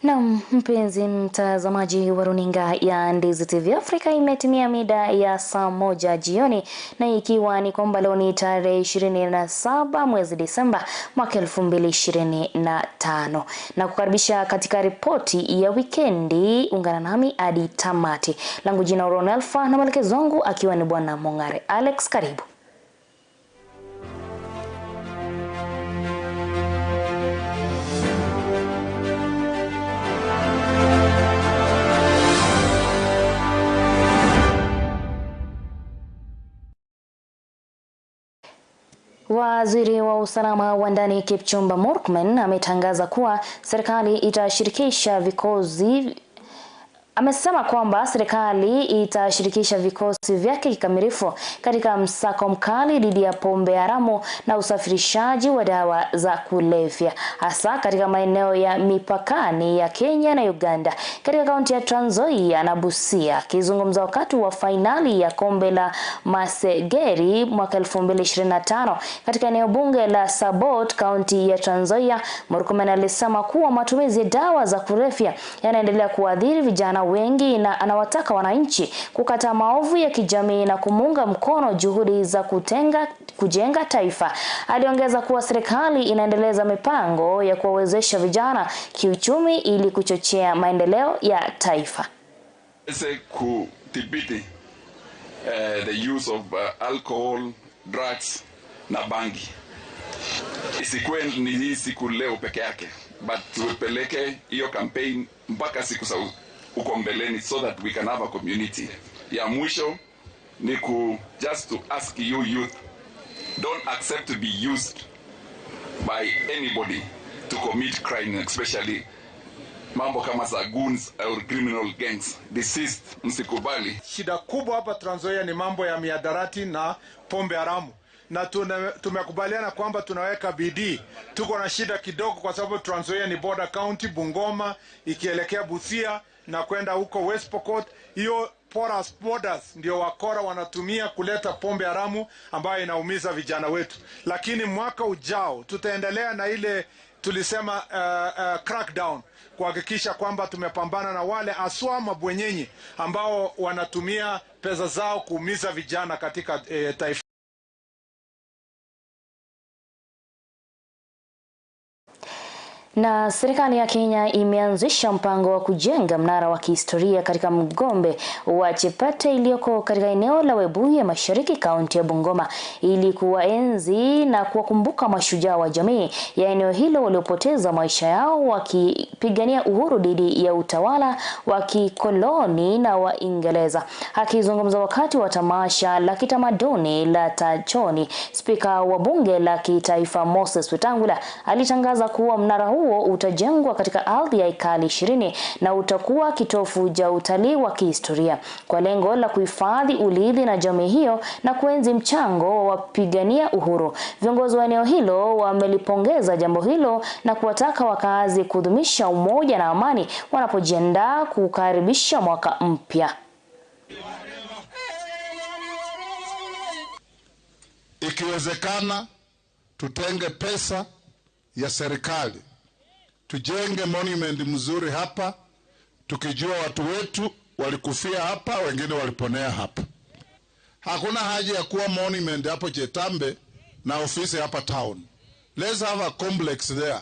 Na mpenzi mtazamaji wa runinga ya Ndizi TV Afrika, imetimia mida ya saa 1 jioni, na ikiwa ni kwamba leo ni tarehe 27 mwezi Disemba mwaka 2025. Na kukaribisha katika ripoti ya wikendi, ungana nami hadi tamati. Langu jina Ron Alpha na mwelekezi wangu akiwa ni Bwana Mongare Alex, karibu. Waziri wa usalama wa ndani Kipchumba Murkomen ametangaza kuwa serikali itashirikisha vikosi Amesema kwamba serikali itashirikisha vikosi vyake kikamilifu katika msako mkali dhidi ya pombe haramu na usafirishaji wa dawa za kulevya, hasa katika maeneo ya mipakani ya Kenya na Uganda katika kaunti ya Trans Nzoia na Busia. Akizungumza wakati wa fainali ya kombe la Masegeri mwaka 2025 katika eneo bunge la Sabot, kaunti ya Trans Nzoia, Murkomen alisema kuwa matumizi ya dawa za kulevya yanaendelea kuathiri vijana wengi na anawataka wananchi kukataa maovu ya kijamii na kumuunga mkono juhudi za kujenga taifa. Aliongeza kuwa serikali inaendeleza mipango ya kuwawezesha vijana kiuchumi ili kuchochea maendeleo ya taifa. Kudhibiti the use of alcohol, drugs na bangi. Isikuwe ni hii siku leo peke yake, but tupeleke hiyo campaign mpaka siku za uko mbeleni, so that we can have a community. Ya mwisho ni ku just to ask you youth, don't accept to be used by anybody to commit crime, especially mambo kama za goons or criminal gangs. Desist, msikubali. Shida kubwa hapa Trans Nzoia ni mambo ya mihadarati na pombe haramu, na tumekubaliana kwamba tunaweka bidii. Tuko na shida kidogo kwa sababu Trans Nzoia ni border county, Bungoma ikielekea Busia na kwenda huko West Pokot. Hiyo porous borders ndio wakora wanatumia kuleta pombe haramu ambayo inaumiza vijana wetu. Lakini mwaka ujao tutaendelea na ile tulisema crackdown, kuhakikisha kwamba tumepambana na wale aswa mabwenyenye ambao wanatumia pesa zao kuumiza vijana katika taifa. Na serikali ya Kenya imeanzisha mpango wa kujenga mnara wa kihistoria katika mgombe wa Chepete iliyoko katika eneo la Webuye Mashariki, kaunti ya Bungoma, ili kuwaenzi na kuwakumbuka mashujaa wa jamii ya eneo hilo waliopoteza maisha yao wakipigania uhuru dhidi ya utawala wa kikoloni na Waingereza. Akizungumza wakati wa tamasha la kitamaduni la Tachoni, spika wa bunge la kitaifa Moses Wetangula alitangaza kuwa mnara huo utajengwa katika ardhi ya ekari 20 na utakuwa kitovu cha utalii wa kihistoria kwa lengo la kuhifadhi urithi na jamii hiyo na kuenzi mchango wa wapigania uhuru. Viongozi wa eneo hilo wamelipongeza jambo hilo na kuwataka wakazi kudumisha umoja na amani wanapojiandaa kukaribisha mwaka mpya. Ikiwezekana tutenge pesa ya serikali tujenge monument mzuri hapa, tukijua watu wetu walikufia hapa, wengine waliponea hapa. Hakuna haja ya kuwa monument hapo Chetambe na ofisi hapa town. Let's have a complex there.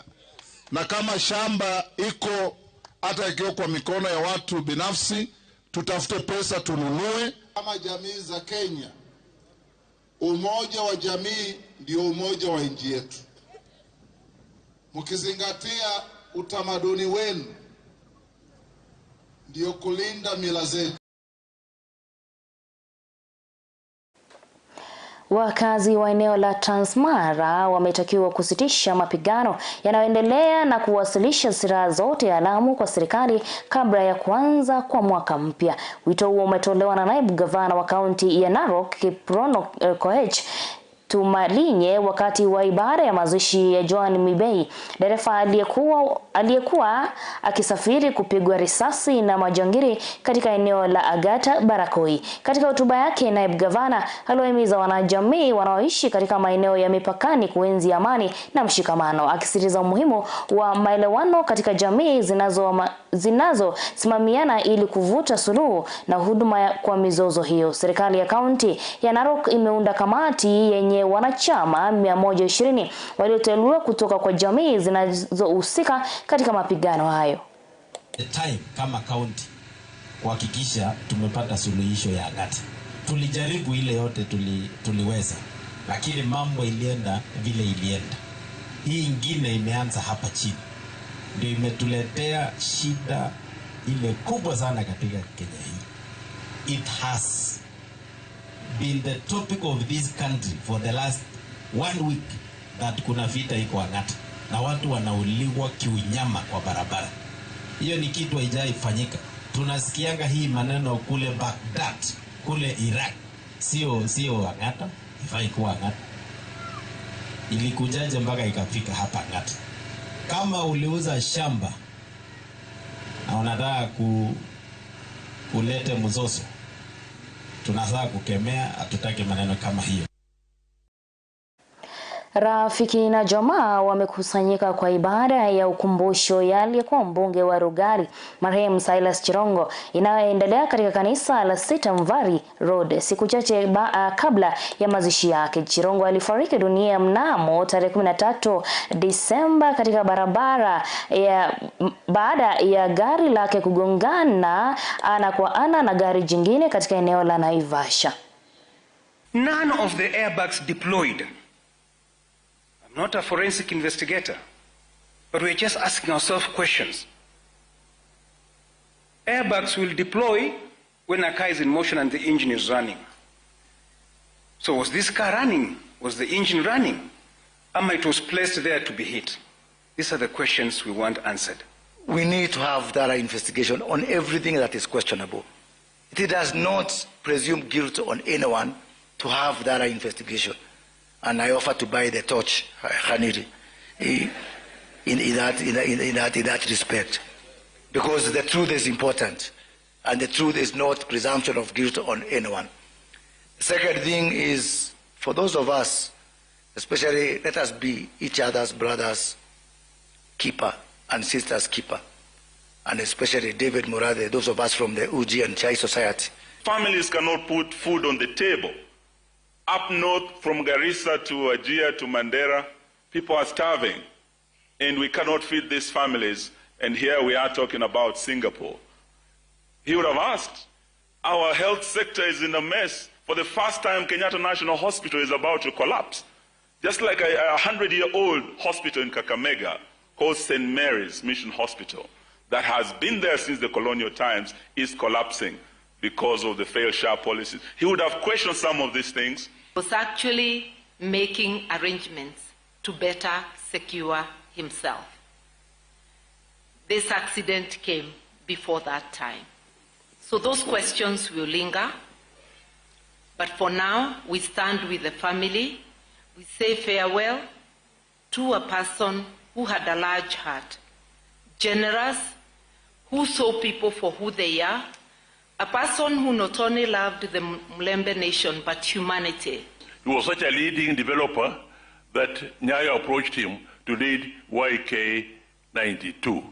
Na kama shamba iko hata ikiwa kwa mikono ya watu binafsi, tutafute pesa tununue. Kama jamii za Kenya, umoja wa jamii ndio umoja wa nchi yetu. Mkizingatia utamaduni wenu ndio kulinda mila zetu. Wakazi wa eneo la Transmara wametakiwa kusitisha mapigano yanayoendelea na kuwasilisha silaha zote haramu kwa serikali kabla ya kuanza kwa mwaka mpya. Wito huo umetolewa na naibu gavana wa kaunti ya Narok, Kiprono Koech, Tumalinye wakati wa ibada ya mazishi ya Joan Mibei, dereva aliyekuwa akisafiri kupigwa risasi na majangili katika eneo la Agata Barakoi. Katika hotuba yake, naibu gavana aliwahimiza wanajamii wanaoishi katika maeneo ya mipakani kuenzi amani na mshikamano, akisisitiza umuhimu wa maelewano katika jamii zinazosimamiana ili kuvuta suluhu na huduma kwa mizozo hiyo. Serikali ya kaunti ya Narok imeunda kamati yenye wanachama 120 walioteuliwa kutoka kwa jamii zinazohusika katika mapigano hayo. The time kama county kuhakikisha tumepata suluhisho ya Agata. Tulijaribu ile yote tuliweza, lakini mambo ilienda vile ilienda. Hii ingine imeanza hapa chini, ndio imetuletea shida ile kubwa sana katika Kenya hii. It has been the topic of this country for the last 1 week that kuna vita iko Agata na watu wanauliwa kiunyama kwa barabara. Hiyo ni kitu haijaifanyika. Tunasikianga hii maneno kule Baghdad, kule Iraq. Sio Agata, ifai kuwa Agata. Ilikujaje mpaka ikafika hapa Agata? Kama uliuza shamba na unataka kulete mzozo, tunataka kukemea, hatutaki maneno kama hiyo. Rafiki na jamaa wamekusanyika kwa ibada ya ukumbusho ya aliyekuwa mbunge wa Rugari marehemu Silas Chirongo inayoendelea katika kanisa la Sita Mvari Road siku chache kabla ya mazishi yake. Chirongo alifariki dunia mnamo tarehe 13 Disemba katika barabara ya baada ya gari lake kugongana ana kwa ana na gari jingine katika eneo la Naivasha. None of the airbags deployed. Not a forensic investigator, but we're just asking ourselves questions. Airbags will deploy when a car is in motion and the engine is running. So was this car running? Was the engine running? Ama it was placed there to be hit? These are the questions we want answered. We need to have thorough investigation on everything that is questionable. It does not presume guilt on anyone to have thorough investigation. And I offer to buy the torch, Khaniri, in that respect. Because the truth is important, and the truth is not presumption of guilt on anyone. The second thing is, for those of us, especially, let us be each other's brothers' keeper and sisters' keeper, and especially David Murathe, those of us from the Uji and Chai Society. Families cannot put food on the table. Up north, from Garissa to Wajir to Mandera, people are starving, and we cannot feed these families. And here we are talking about Singapore. He would have asked, our health sector is in a mess. For the first time, Kenyatta National Hospital is about to collapse. Just like a 100-year-old hospital in Kakamega called St. Mary's Mission Hospital that has been there since the colonial times is collapsing because of the failed SHA policies. He would have questioned some of these things. He was actually making arrangements to better secure himself. This accident came before that time. So those questions will linger. But for now, we stand with the family. We say farewell to a person who had a large heart, generous, who saw people for who they are, a person who not only loved the Mulembe nation, but humanity. He was such a leading developer that Nyayo approached him to lead YK92.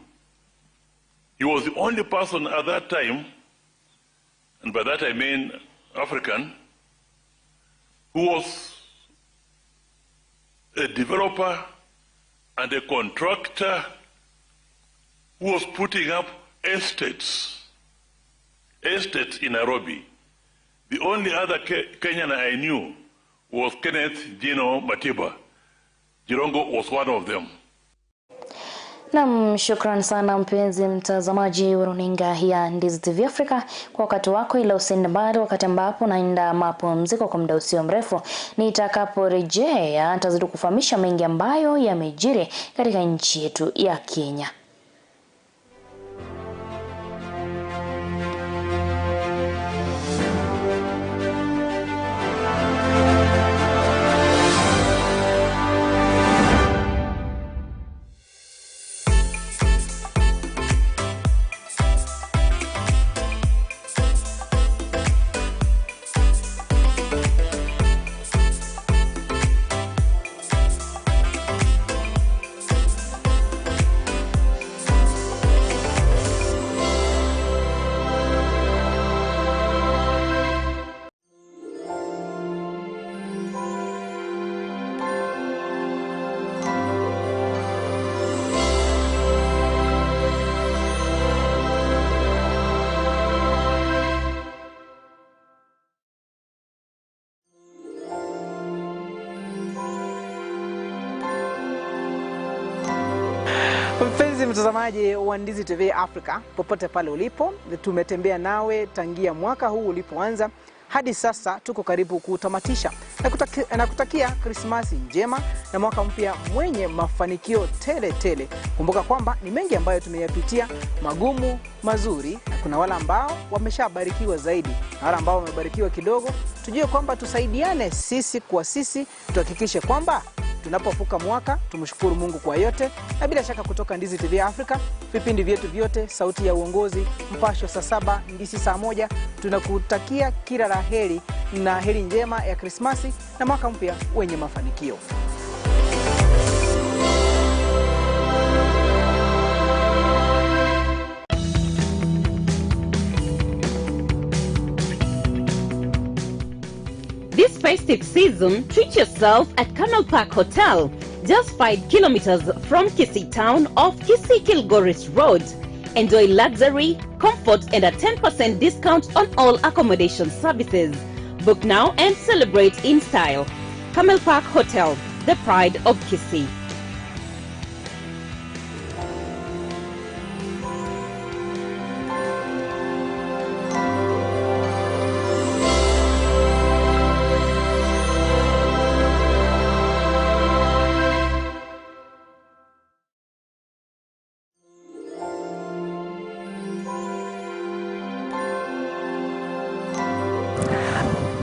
He was the only person at that time, and by that I mean African, who was a developer and a contractor who was putting up estates in Nairobi. The only other Kenyan I knew was Kenneth Gino Matiba. Jirongo was one of them. Naam, shukran sana mpenzi mtazamaji wa runinga ya Ndizi TV Africa kwa wakati wako, ila usiende mbali wakati ambapo naenda mapumziko kwa muda usio mrefu. Nitakaporejea nitazidi kufahamisha mengi ambayo yamejiri katika nchi yetu ya Kenya. Mtazamaji wa Ndizi TV Africa, popote pale ulipo, tumetembea nawe tangia mwaka huu ulipoanza hadi sasa tuko karibu kutamatisha. Na kutakia Krismasi njema na mwaka mpya mwenye mafanikio tele tele. Kumbuka kwamba ni mengi ambayo tumeyapitia, magumu, mazuri, na kuna wale ambao wameshabarikiwa zaidi na wale ambao wamebarikiwa kidogo. Tujue kwamba tusaidiane sisi kwa sisi, tuhakikishe kwamba tunapovuka mwaka tumshukuru Mungu kwa yote. Na bila shaka kutoka Ndizi TV Africa, vipindi vyetu vyote, Sauti ya Uongozi, Mpasho saa 7, Ndizi saa 1, tunakutakia kila la heri na heri njema ya Krismasi na mwaka mpya wenye mafanikio. This festive season, treat yourself at Camel Park Hotel, just 5 kilometers from Kisii Town off Kisii Kilgoris Road. Enjoy luxury, comfort and a 10% discount on all accommodation services. Book now and celebrate in style. Camel Park Hotel, the pride of Kisii.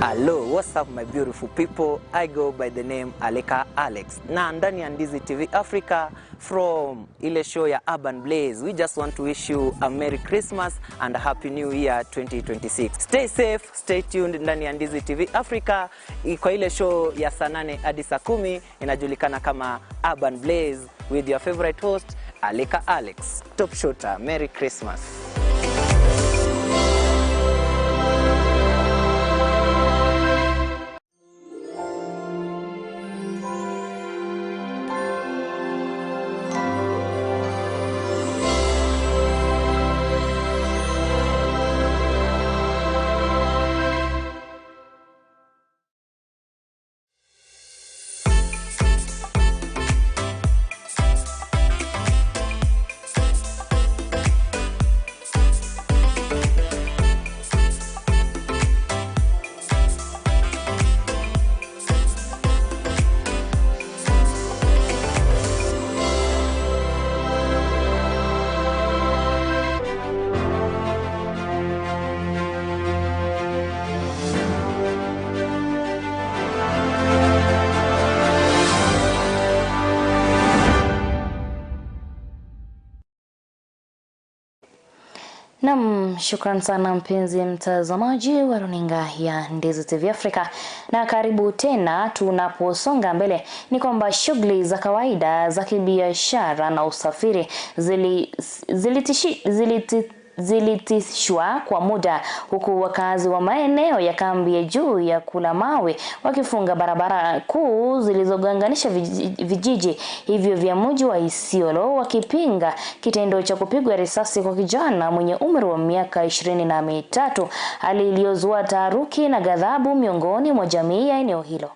Hello, what's up my beautiful people? I go by the name Aleka Alex. Na ndani ya Ndizi TV Africa from ile show ya Urban Blaze. We just want to wish you a Merry Christmas and a Happy New Year 2026. Stay safe, stay tuned ndani ya Ndizi TV Africa kwa ile show ya saa 8 hadi saa 10 inajulikana kama Urban Blaze with your favorite host Aleka Alex. Top shooter, Merry Christmas. Naam, shukran sana mpenzi mtazamaji wa runinga ya Ndizi TV Africa. Na karibu tena. Tunaposonga mbele ni kwamba shughuli za kawaida za kibiashara na usafiri zilitishwa kwa muda, huku wakazi wa maeneo ya kambi ya juu ya Kulamawe wakifunga barabara kuu zilizoganganisha vijiji hivyo vya mji wa Isiolo, wakipinga kitendo cha kupigwa risasi kwa kijana mwenye umri wa miaka 23, hali iliyozua taharuki na ghadhabu miongoni mwa jamii ya eneo hilo.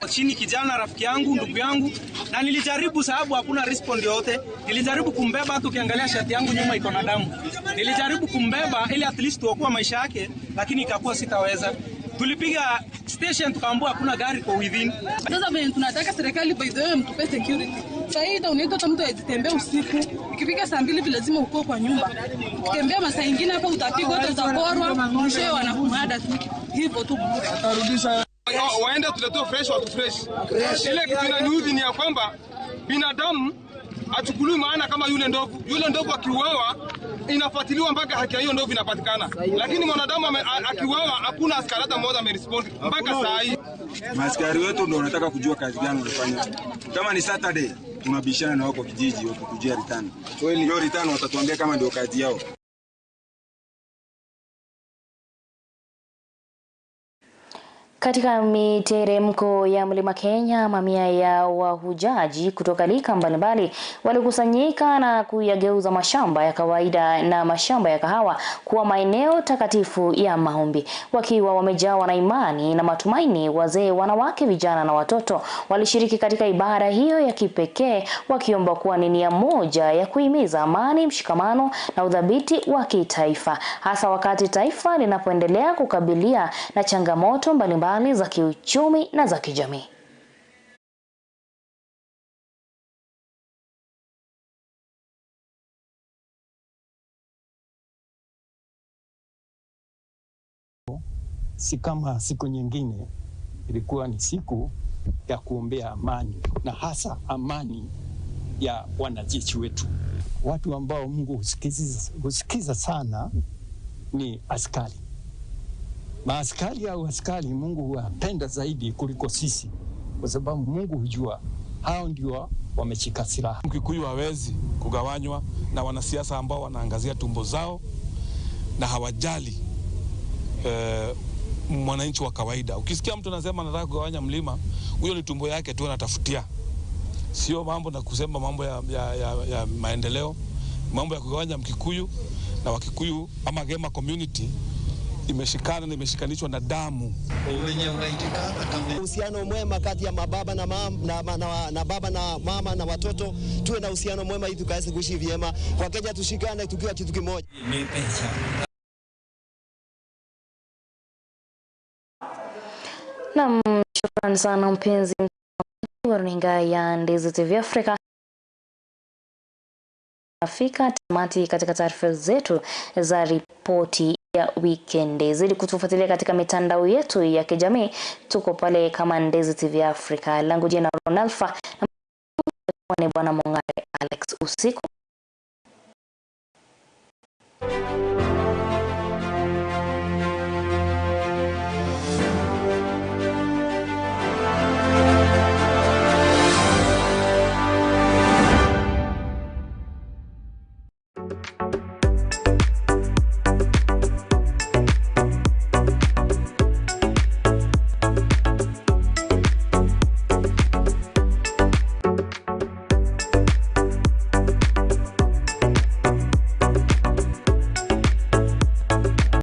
Chini kijana rafiki yangu, ndugu yangu, na nilijaribu sababu hakuna respond yote. Nilijaribu kumbeba, hata ukiangalia shati yangu nyuma iko na damu. Nilijaribu kumbeba ili at least tuokoe maisha yake, lakini ikakuwa sitaweza. Tulipiga station tukaambiwa hakuna gari kwa within. Sasa vile tunataka serikali by the way mtupe security. Sasa hii unaita hata mtu ajitembee usiku. Ikifika saa 2 lazima uko kwa nyumba. Ukitembea masaa mengine hapa utapigwa, hata utaporwa, mwishowe wanakumada tu. Hivyo tu. Atarudisha waende tuletee fresh, watu fresh. Ile kitu inaniudhi ni ya kwamba binadamu achukuliwi maana kama yule ndovu. Yule ndovu akiuawa inafuatiliwa mpaka haki ya hiyo ndovu inapatikana. Lakini mwanadamu akiuawa hakuna askari hata mmoja amerespond mpaka saa hii. Maaskari wetu ndio wanataka kujua kazi gani wanafanya. Kama ni Saturday tunabishana na wako kijiji wakikujia return. Hiyo return watatuambia kama ndio kazi yao. Katika miteremko ya Mlima Kenya, mamia ya wahujaji kutoka lika mbalimbali walikusanyika na kuyageuza mashamba ya kawaida na mashamba ya kahawa kuwa maeneo takatifu ya maombi. Wakiwa wamejawa na imani na matumaini, wazee, wanawake, vijana na watoto walishiriki katika ibada hiyo ya kipekee, wakiomba kuwa ni nia moja ya kuhimiza amani, mshikamano na udhabiti wa kitaifa, hasa wakati taifa linapoendelea kukabilia na changamoto mbalimbali za kiuchumi na za kijamii. Si kama siku nyingine, ilikuwa ni siku ya kuombea amani, na hasa amani ya wanajeshi wetu. Watu ambao Mungu husikiza sana ni askari. Maaskari au askari Mungu huwapenda zaidi kuliko sisi, kwa sababu Mungu hujua hao ndio wameshika silaha. Mkikuyu hawezi kugawanywa na wanasiasa ambao wanaangazia tumbo zao na hawajali mwananchi wa kawaida. Ukisikia mtu anasema anataka kugawanya mlima, huyo ni tumbo yake tu anatafutia, sio mambo na kusema mambo ya maendeleo. Mambo ya kugawanya Mkikuyu na Wakikuyu ama Gema community imeshikana na imeshikanishwa na damu. Uhusiano mwema kati ya mababa na mama, na baba na mama na watoto, tuwe na uhusiano mwema ili tukaweze kuishi vyema. Kwa Kenya tushikane tukiwa kitu kimoja. Naam, shukrani sana mpenzi wa runinga ya Ndizi TV Afrika. Afika tamati katika taarifa zetu za ripoti ya weekend. Zidi kutufuatilia katika mitandao yetu ya kijamii, tuko pale kama Ndizi TV Africa. Langu jina Ronalfa na ni Bwana Mongare Alex. Usiku